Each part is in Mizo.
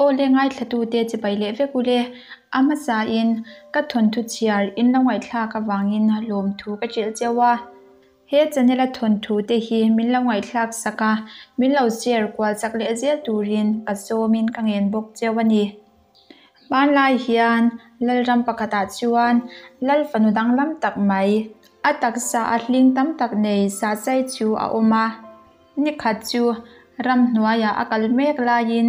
Aw le ngaithlatute chibai leh vek ule, a hmasain ka thawnthu chhiar in lo ngaihthlak avangin lawmthu ka hrilh cheu a. He channel a thawnthu te hi min lo ngaihthlak sak a, min lo share kual chak leh zel turin ka sawmin ka ngen bawk cheu a ni. Hmanlai hian Lalram pakhatah chuan Lal fanu danglam tak mai, a taksa a hling tam tak nei Sasai chu a awm a. Ni khat chu ramhnuaiah a kal mek laiin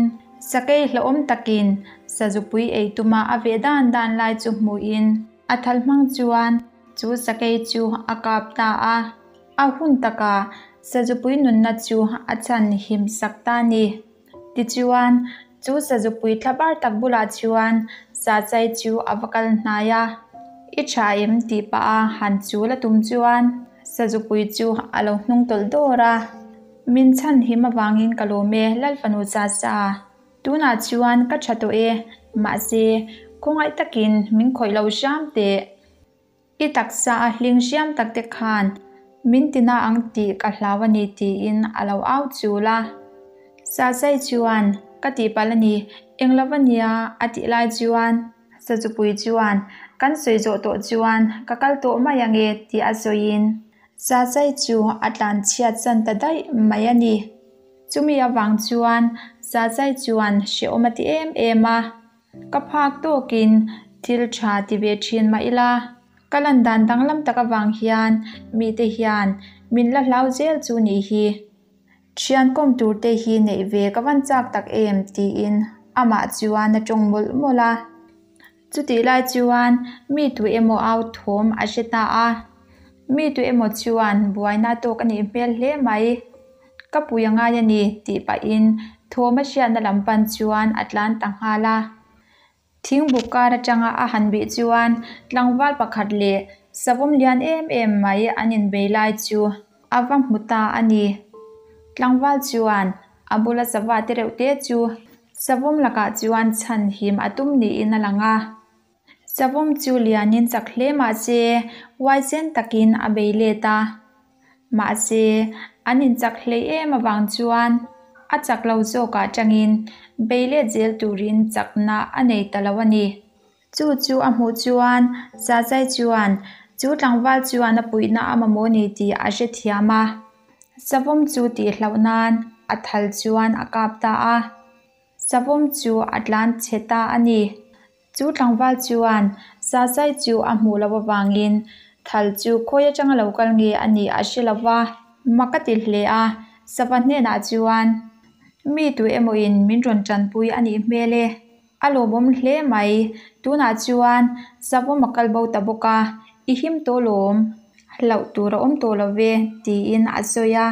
sakei hlauhawm takin sazupui ei tuma a veh dan dan lai chu hmuhin a thal hmang chuan chu sakei chu a kap ta a. A hun takah sazupui nunna chu a chhan him sak ta a ni. Tichuan, chu sazupui thlabar tak bulah chuan Sachai chu a va kal hnai a, I tha em? tih pah a han chul a tum chuan sazupui chu a lo hnung tawlh dawr a. Min chhan him avangin ka lawm e, Lalfanu Chacha. Tunah chuan ka tha tawh e, mahse, khawngaih takin min khawih lo hram teh. I taksa a hling hriam tak te khan min tina ang tih ka hlau a ni tiin a lo au chul a. Sasai chuan, Ka tihpalh a ni, eng lo va nia a tih lai chuan Sachupui chuan, Kan sawi zawh tawh chuan ka kal tawh mai ang e tih a sawiin Sasai chu a tlan chhiat san ta daih mai a ni. Chumi avang chuan Sasai chuan hrehawm a ti em em a. Ka phak tawkin thil tha ti ve thin mah ila, ka lan dan danglam tak avang hian mite hian min la hlau zel chu nih hi. Thian kawm tur te hi neih ve ka van chak tak em tiin amah chuan a tawng mawlh mawlh a. Chutih lai chuan mi tu emaw au thawm a hre ta a, mi tu emaw chuan buaina tawk a nih hmel hle mai. Ka pui a ngai a ni, tih pahin thawm a hriatna lam pan chuan a tlan ta nghal a. Thingbuk kar atanga a han bih chuan tlangval pakhat leh savawm lian em em mai an inbei lai chu a va hmu ta a ni. Tlangval chuan a bula sava te reuh te chu savawm lakah chuan chhan him a tum niin a lang a. Savawm chu lianin chak hle mah se huaisen takin a bei let a. Mahse, an inchak hlei em avang chuan a chak lo zawkah tangin bei let zel turin chakna a nei ta lo a ni. Chu chu a hmuh chuan Zazai chuan chu tlangval chuan a puihna a mamawh ni tih a hrethiam a. Savawm chu tihhlauh nan a thal chuan a kap ta a. Savawm chu a tlan chhe ta a ni. Chu tlangval chuan Sasai chu a hmuh loh avangin thal chu khawi atanga lo kal nge a nih a hre lo va, mak a ti hle a, sava hnenah chuan, Mi tu emawin min rawn tanpui a nih hmel e, a lawmawm hle mai, tunah chuan savawm a kal bo ta bawk a, i him tawh lawm, hlauh tur a awm tawh lo ve, tiin a sawi a.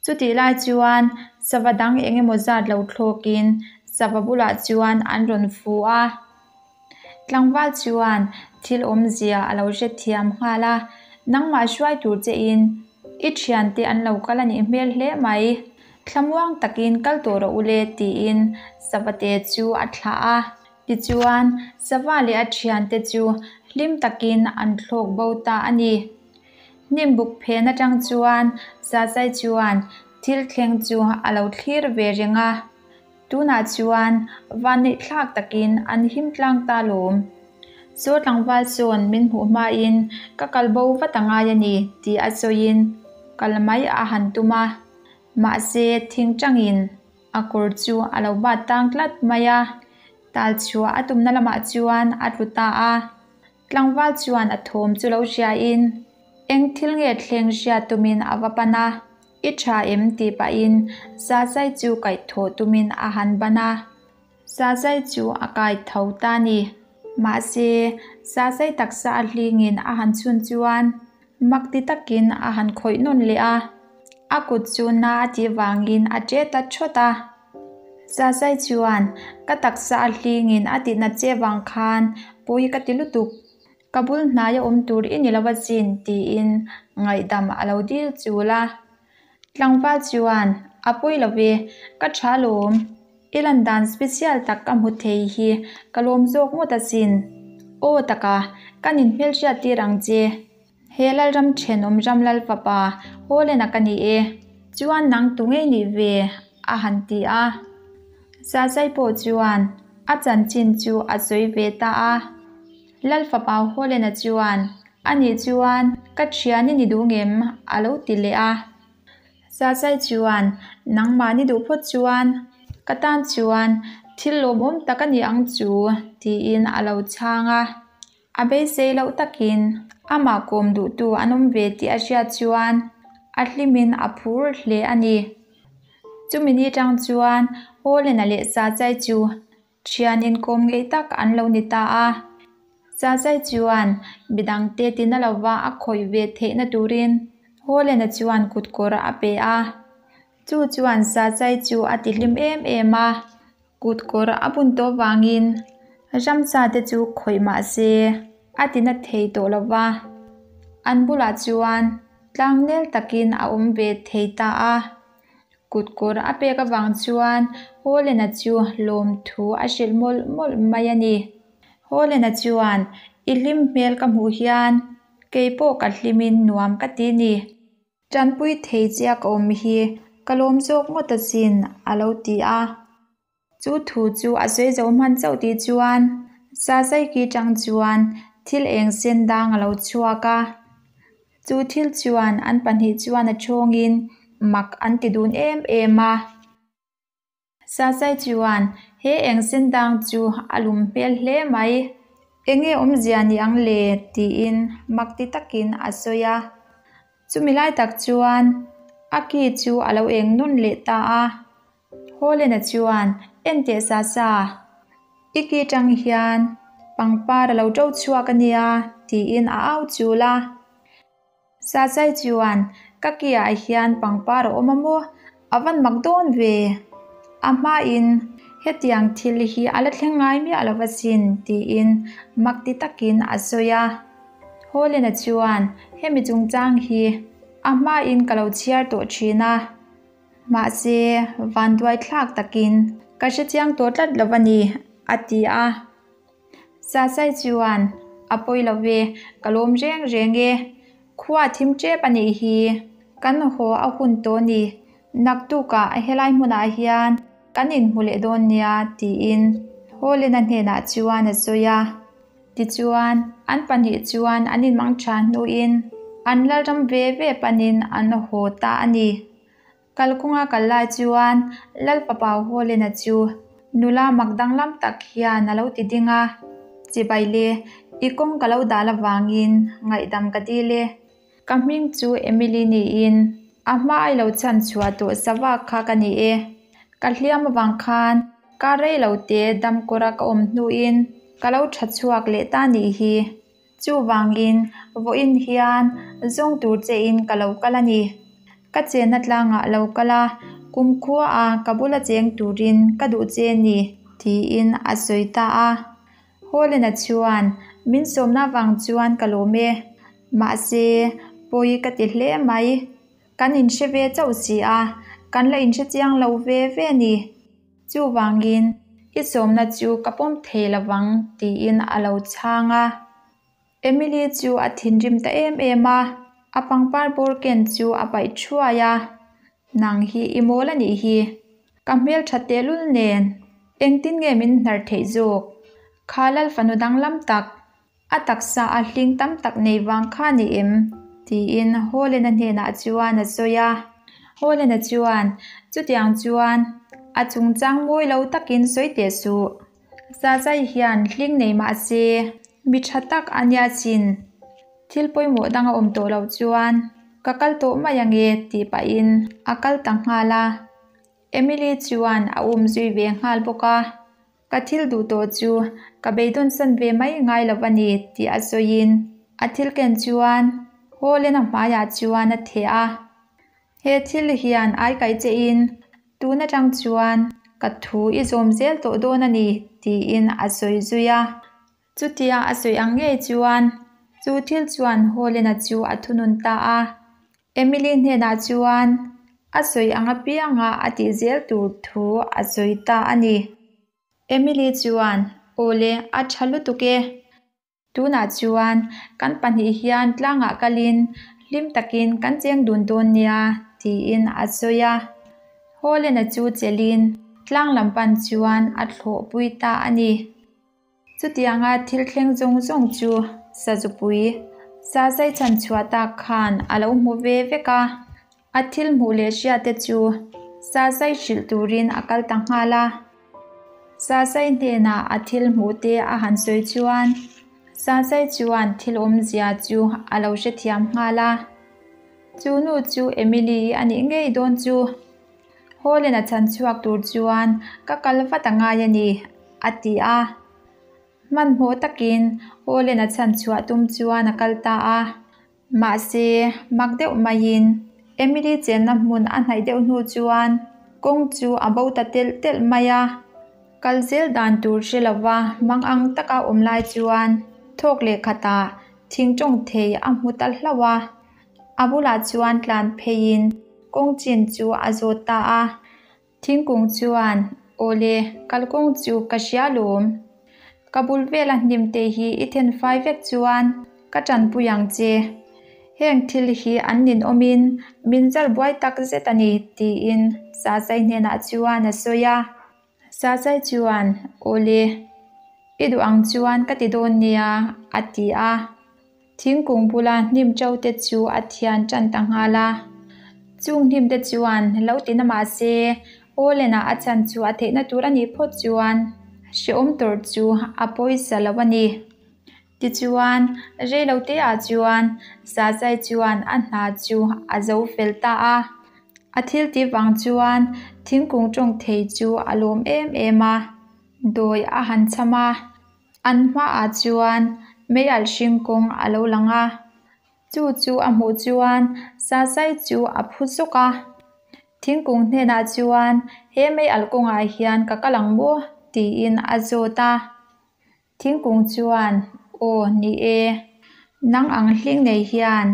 Chutih lai chuan sava dang eng emaw zat lo thlawkin sava bulah chuan an rawn fu a. Tlangval chuan thil awmzia a lo hrethiam nghal a, Nangmah hruai tur che in i thiante an lo kal a nih hmel hle mai. Thlamuang takin kal tawh rawh ule tiin sava te chu a thlah a. Tichuan sava leh a thiante chu hlim takin an thlawk bo ta a ni. Hnim buk phen atang chuan Zazai chuan thil thleng chu a lo thlir ve reng a, tunah chuan vanneih thlak takin an him tlang ta lawm. Chaw tlangval sawn min hmuh hmain ka kal bo vat a ngai a ni tih a sawiin kal mai a han tum a, mahse thingtangin a kawr chu a lo bat tang tlat mai a, tal chhuah a tumna lamah chuan a tlu ta a. Tlangval chuan a thawm chu lo hriain eng thil nge thleng hriat tumin a va pan a, I tha em? tih pahin Zazai chu kaih thawh tumin a han ban a. Zazai chu a kai tho ta ni. Mahse, Zazai taksa a hlingin a han chhun chuan mak ti takin a han khawih nawn leh a, a kut chu na a tih vangin a ṭe ta thawt a. Zazai chuan, Ka taksa a hlingin a tihna che vang khan pawi ka ti lutuk. Ka bul hnaia awm tur i ni lo a chin, tiin ngaihdam a lo dil chul a. Tlangval chuan, A pawi lo ve, ka tha lawm. I lan dan special tak ka hmu thei hi ka lawm zawk ngawt a chin. Aw taka, kan inhmelhriat tir ang che. He Lalram thenawm ram Lal fapa Hawlena ka ni e, chuan nang tu ngei nih ve? a han ti a. Sasai pawh chuan a chanchin chu a sawi ve ta a. Lal fapa Hawlena chuan, Anih chuan ka thian i ni duh ngem? a lo ti leh a. Sasai chuan, Nangmah ni duh phawt chuan ka tan chuan thil lawmawm tak a ni ang chu, tiin a lo chhang a. A beisei loh takin amah kawm duhtu an awm ve tih a hriat chuan a hlimin a phur hle a ni. Chumi ni tang chuan Hawlena leh Sasai chu thian inkawm ngeih tak an lo ni ta a. Sasai chuan midangte tina lova a khawih ve theihna turin Hawlena chuan kutkawr a pe a. Chu chuan Sasai chu a tihlim em em a. Kutkawr a bun tawh vangin ramsa te chu khawih mah se a tina thei tawh lo va, an bulah chuan tlangnel takin a awm ve thei ta a. Kutkawr a pek avang chuan Hawlena chu lawmthu a hrilh mawlh mawlh mai a ni. Hawlena chuan, I hlim hmel ka hmuh hian kei pawh ka hlimin nuam ka ti ni. Tanpui thei che a ka awm hi ka lawm zawk ngawt asin, a lo ti a. Chu thu chu a sawi zo hman chauh tih chuan Sasaiki tang chuan thil eng sen dang a lo chhuak a. Chu thil chuan an pahnih chuan a thawngin mak an ti dun em em a. Sasai chuan, He eng sen dang chu a lum hmel hle mai. Enge awmzia ni ang le? tiin mak ti takin a sawi a. Chumi lai tak chuan a ki chu a lo eng nawn leh ta a. Hawlena chuan, Enteh Sasa, i ki tang hian pangpar a lo to chhuak a nia, tiin a au chul a. Sasai chuan, Ka kiah hian pangpar a awm a maw? A van mak dawn ve! A hmain hetiang thil hi a la thleng ngai miah lo asin, tiin mak ti takin a sawi a. Hawlena chuan, Hemi chungchang hi a hmain ka lo chhiar tawh thin a. Mahse, vanduai thlak takin ka hrechiang tawh tlat lo a ni, a ti a. Sasai chuan, A pawi lo ve, ka lawm reng reng e. Khua thim tep a nih hi, kan haw a hun tawh ni. Naktukah helai hmunah hian kan inhmu leh dawn nia, tiin Hawlena hnenah chuan a sawi a. Tichuan, an pahnih chuan an inmang tha hnuin an lalram ve ve panin an haw ta a ni. Kalkawnga kal lai chuan Lal fapa Hawlena chu nula mak danglam tak hian a lo ti ding a, Chibai le, i kawng ka lo dal avangin ngaihdam ka dil e. Ka hming chu Emily niin a hma ai lo chhan chhuah tawh sava kha ka ni e. Ka hliam avang khan ka rei lo te damkawra ka awm hnuin ka lo tha chhuak leh ta nih hi. Chuvangin vawiin hian zawng tur chein ka lo kal a ni. Ka chenna tlangah lo kal a, kumkhua a ka bula cheng turin ka duh che ni, tiin a sawi ta a. Hawlena chuan min sawmna vang chuan ka lawm e. Mahse, pawi ka ti hle mai. Kan inhre ve chauh si a, kan la inhre chiang lo ve ve ni. Chuvangin, i sawmna chu ka pawm thei lovang, tiin a lo chhang a. Emily chu a thinrim ta em em a, a pangpar bawr ken chu a paih thuai a. Nang hi i mawl a nih hi. Ka hmel tha tehlul nen, engtin nge min hnar theih zawk? Kha lal fanu danglam tak, a taksa a hling tam tak nei vang kha ni em? tiin Hawlena hnenah chuan a sawi a. Hawlena chuan, Chutiang chuan a chungchang mawi lo takin sawi teh suh. Zazai hian hling nei mah se, mi tha tak a nia chin. Thil pawimawh dang a awm tawh loh chuan ka kal tawh mai ange tih pahin a kal ta nghal a. Emily chuan a um zui ve nghal bawk a. Ka thil duh tawh chu ka beidawnsan ve mai ngai lo a ni tih a sawiin a thil ken chuan Hawlena hmaiah chuan a theh a. He thil hian ai kaih che in tun atang chuan ka thu i zawm zel tawh dawn a ni tiin a sawi zui a. Chutia a sawi ang ngei chuan chu thil chuan Hawlena chu a thunun ta a. Emily hnenah chuan a sawi ang apianga a tih zel tur thu a sawi ta a ni. Emily chuan, Awle, a tha lutuk e. Tunah chuan kan pahnih hian tlangah kalin hlim takin kan cheng dun dawn nia, tiin a sawi a. Hawlena chu chelin tlang lam pan chuan a thlawhpui ta a ni. Chutianga thil thleng zawng zawng chu Sazupui Sazai chhanchhuah tak khan a lo hmu ve vek a, a thil hmuh leh hriat te chu Sazai hrilh turin a kal ta nghal a. Sazai hnenah a thil hmuh te a han sawi chuan Sazai chuan thil awmzia chu a lo hrethiam nghal a. Chu nu chu Emily a nih ngei dawn chu. Hawlena chhan chhuak tur chuan ka kal vat a ngai a ni, a ti a. Hmanhmawh takin Hawlena chhan chhuah tum chuan a kal ta a. Mahse, mak deuh maiin Emily chenna hmun a hnaih deuh hnu chuan kawng chu a bo ta telh telh mai a. Kal zel dan tur hre lova mang ang taka awm lai chuan thawk leh khatah thing tawng thei a hmu ta hlauh a. A bulah chuan tlan pheiin kawng chin chu a zawt ta a. Thingkung chuan, Awle, kalkawng chu ka hria lawm. Ka bul vela hnim te hi i then fai vek chuan ka tanpui ang che. Heng thil hi an ninawmin min zar buai tak zet a ni, tiin Sasai hnenah chuan a sawi a. Sasai chuan, Awle, i duh ang chuan ka ti dawn nia, a ti a. Thingkung bula hnim ṭo te chu a thian ṭan ta nghal a. Chung hnim te chuan lo ti na mah se, Awlenah a chhan chu a theihna tur a nih phawt chuan hrehawm tawrh chu a pawisa lo a ni. Tichuan, rei lo te ah chuan Sazai chuan a hna chu a zo fel ta a. A thil tih vang chuan thingkung ṭawng thei chu a lawm em em a, dawi a han cham a. An hmaah chuan meialh hring kawng a lo lang a, chu chu a hmuh chuan Sasai chu a phu zuk a. Thingkung hnenah chuan, He meialh kawngah hian ka kal ang maw? tiin a zawt a. Thingkung chuan, Aw, ni e. Nang ang hling nei hian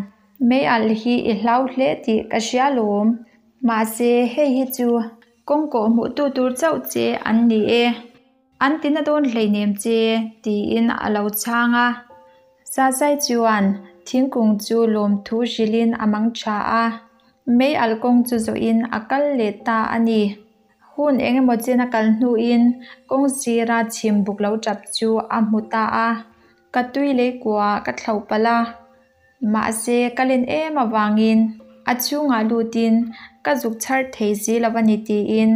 meialh hi i hlau hle tih ka hria lawm. Mahse, hei hi chu kawng kawh hmuhtu tur chauh che an ni e. An ti na dawn hleinem che, tiin a lo chhang a. Sasai chuan thingkung chu lawmthu hrilhin a mang tha a, mei alh kawng chu zawhin a kal leh ta a ni. Hun eng emaw chen a kal hnuin kawng sira chhim buk lo tap chu a hmu ta a, Ka tui lei kuah ka thlauh palh a, mahse ka len em avangin a chhungah lutin ka zuk chhar thei si lo a ni tiin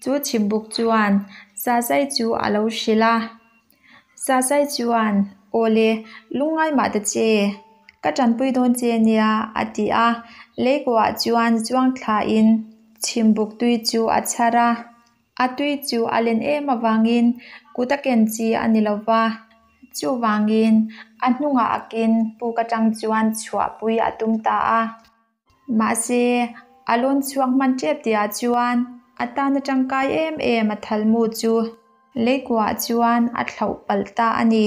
chu chhimbuk chuan Sasai chu a lo hrilh a. Sasai chuan, Awle, lungngai mah ta che, ka tanpui dawn che nia a ti a, leikuah chuan zuang thlain chhimbuk tui chu a chhar a. A tui chu a len em avangin kut a ken chi a ni lo va, chuvangin a hnungah a kin puk atang chuan chhuahpui a tum ta a. Mahse, a lawn chhuak hman tep tihah chuan a tana tangkai em em a thalmu chu leikuah chuan a thlauh palh ta a ni.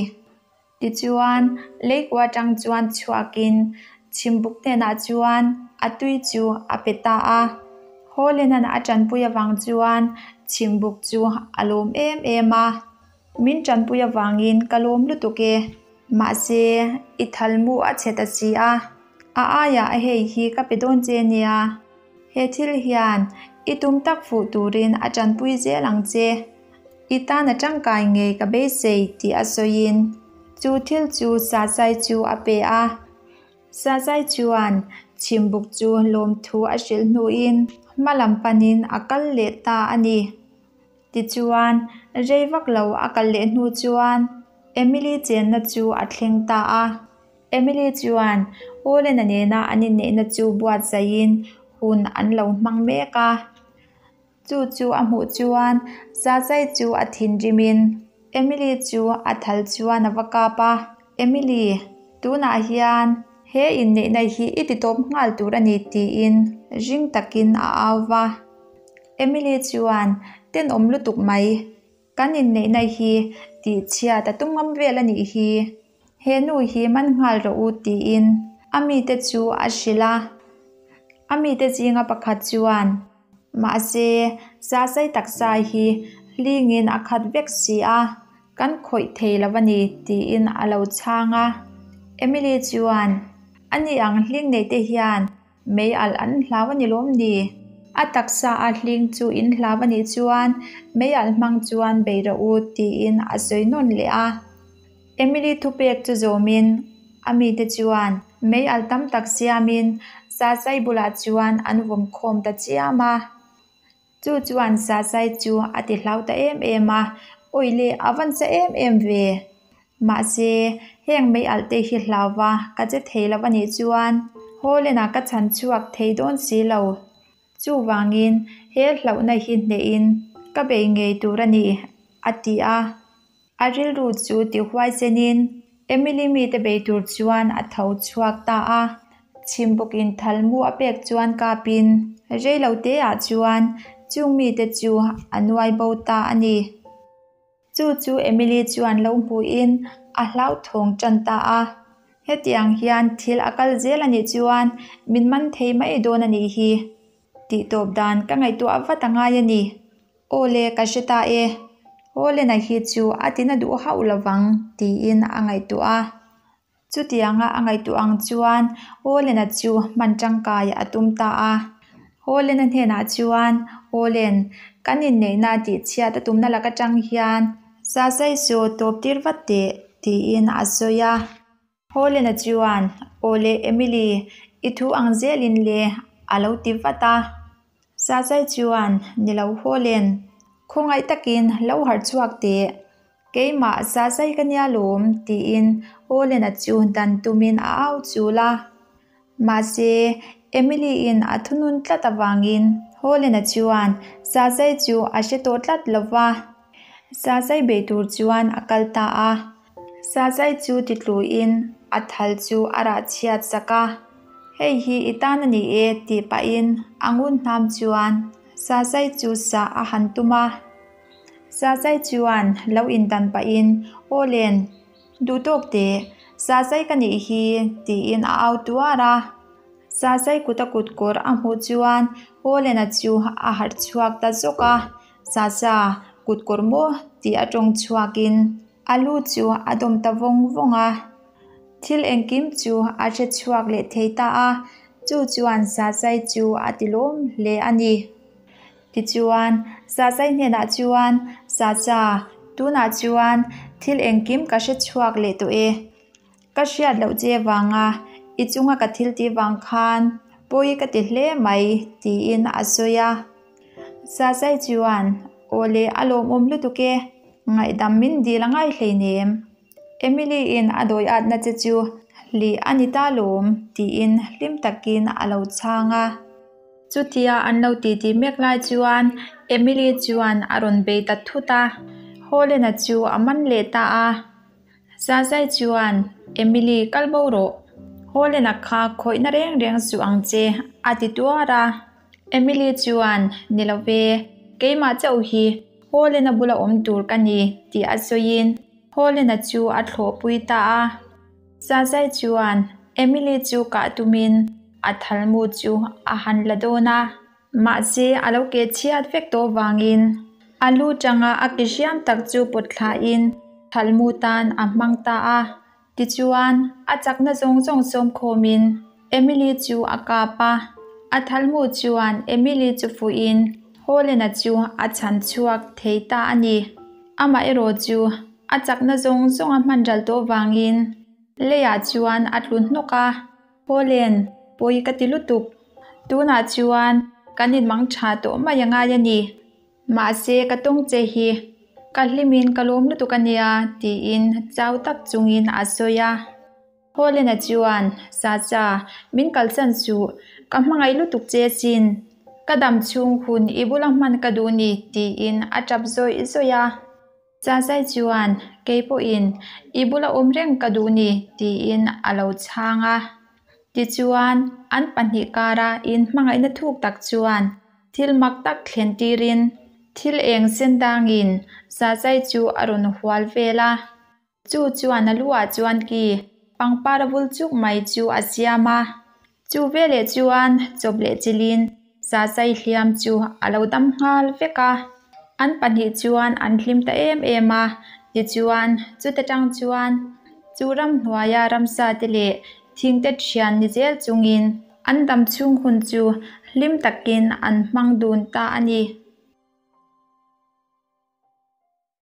Tichuan, leikua atang chuan chhuakin chhimbuk hnenah chuan a tui chu a pe ta a. Hawlenan a tanpui avang chuan chhimbuk chu a lawm em em a. Min tanpui avangin ka lawm lutuk e. Mahse, i thalmu a chhe ta si a, a aiah hei hi ka pe dawn che nia. He thil hian i tum tak fuh turin a tanpui zel ang che. I tan a tangkai ngei ka beisei tih a sawiin chu thil chu Sasai chu a pe a. Sasai chuan chhimbuk chu lawmthu a hrilh hnuin hma lam panin a kal leh ta a ni. Tichuan, rei vak lo a kal leh hnu chuan Emily chenna chu a thleng ta a. Emily chuan Olena nena an inneihna chu buatsaihin hun an lo hmang mek a. Chu chu a hmuh chuan Zazai chu a thinrimin Emily chu a thal chuan a va kap a, Emily, tunah hian he inneihna hi i ti tawp nghal tur a ni tiin ring takin a au va. Emily chuan, Tenawm lutuk mai, kan inneihna hi tihchhiat a tum ngam vel a nih hi. He nu hi man nghal rawh u tiin a mite chu a hrilh a. A mite zinga pakhat chuan, Mahse, Sasai taksa hi hlingin a khat vek si a, kan khawih thei lo a ni tiin a lo chhang a. Emily chuan, Ani ang hling neih te hian mei alh an hlau a ni lawm ni? A taksa a hling chu in hlau a nih chuan meialh hmang chuan bei rawh u tiin a sawi nawn leh a. Emily thupek chu zawmin a mite chuan meialh tam tak siamin Sasai bulah chuan an vawm khawm ta chiam a. Chu chuan Sasai chu a ti hlau ta em em a, Awile a van sa em em ve! Mahse, heng meialh te hi hlau va ka che thei lo a nih chuan Hawlen-ah ka chhan chhuak thei dawn si lo. Chuvangin he hlauhna hi hnehin ka bei ngei tur a ni, a ti a. A rilru chu ti huaisenin Emily mite bei tur chuan a tho chhuak ta a. Chhimbuk-in thalmu a pek chuan kapin reiloteah chuan chung mite chu a nuai bo ta a ni. Chu chu Emily chuan lo hmuhin a hlauthawng tan ta a. Hetiang hian thil a kal zel a nih chuan min man thei mai dawn a nih hi. Tih tawp dan ka ngaihtuah vat a ngai a ni. Aw le, ka hre ta e. Hawlena hi chu a tina duh hauh lovang tiin a ngaihtuah a. Chutianga a ngaihtuah ang chuan Hawlena chu hman tangkai a tum ta a. Hawlena hnenah chuan, Hawlen, kan inneihna tihchhiat a tumna lak atang hian Sasai saw tawp tir vat teh, tiin a sawi a. Hawlena chuan, Aw le Emily, i thu ang zelin le, a lo ti vat a. Sasai chuan, Ni lo Hawlen, khawngaih takin lo harh chhuak teh. Keimah Sasai ka nia lawm, tiin Hawlena chu dan tumin a au chul a. Mahse, Emily-in a thunun tlat avangin Hawlena chuan Sasai chu a hre tawh tlat lo va. Sasai bei tur chuan a kal ta a. Sasai chu titluin a thal chu a rah chhiat sak a. Hei hi i tan a ni e tih pahin a ngun hnam chuan Sasai chu sah a han tum a. Sasai chuan lo indan pahin, Aw len, duhtawk teh, Sasai ka nih hi tiin a au tuar a. Sasai kut a kutkawr a hmuh chuan Hawlena chu a harh chhuak ta zawk a. Sasa, kutkawr maw? tih a tawng chhuakin a lu chu a dawm ta vawng vawng a. Thil engkim chu a hre chhuak leh thei ta a, chu chuan Sasai chu a ti lawm hle a ni. Tichuan, Sasai hnenah chuan, Sasa, tunah chuan thil engkim ka hre chhuak leh tawh e. Ka hriat loh che vanga i chunga ka thil tih vang khan pawi ka ti hle mai, tiin a sawi a. Sasai chuan, Aw le, a lawmawm lutuk e, ngaihdam min dil a ngai hleinem. Emily-in a dawi atna che chu hlih a ni ta lawm, tiin hlim takin a lo chhang a. Chutia an lo titi mek lai chuan Emily chuan a rawn bei ta thut a, Hawlena chu a man leh ta a. Zazai chuan, Emily, kal bo rawh. Hawlena kha khawihna reng reng suh ang che, a ti tuar a. Emily chuan, Ni lo ve, keimah chauh hi Hawlena bula awm tur ka ni, tih a sawiin Hawlena chu a thlawhpui ta a. Zazai chuan Emily chu kah tumin a thalmu chu a han la dawn a. Mahse, a lo ke chhiat vek tawh vangin a lu tanga a ke hriam tak chu pawt thlain thalmu tan a hmang ta a. Tichuan, a chakna zawng zawng sawm khawmin Emily chu a kap a. A thalmu chuan Emily chu fuhin Hawlena chu a chhan chhuak thei ta a ni. Amaherawh chu a chakna zawng zawng a hman ral tawh vangin leiah chuan a tlu hnawk a. Hawlen, pawi ka ti lutuk. Tunah chuan kan inmang tha tawh mai a ngai a ni. Mahse ka tawng che hi ka hlimin ka lawm lutuk a nia tiin chau tak chungin a sawi a. Hawlena chuan, Sacha, min kalsan suh, ka hmangaih lutuk che sin. Ka dam chhung hun i bula hman ka duh ni tiin a tap zawih zawih a. Chazai chuan, Kei pawhin i bula awm reng ka duh ni, tiin a lo chhang a. Tichuan, an pahnih kara inhmangaihna thuk tak chuan thil mak tak thlen tirin thil eng sen dangin Zazai chu a rawn hual vel a. Chu chuan a luah chuan ki pangpar a vul chuk mai chu a siam a. Chu veleh chuan chawp leh chilhin Sasai hliam chu a lo dam nghal vek a. An pahnih chuan an hlim ta em em a. Tichuan, chute tang chuan chu ramhnuaia ramsa te leh thingte thian ni zel chungin. An dam chhung hun chu hlim takin an hmang dun ta a ni.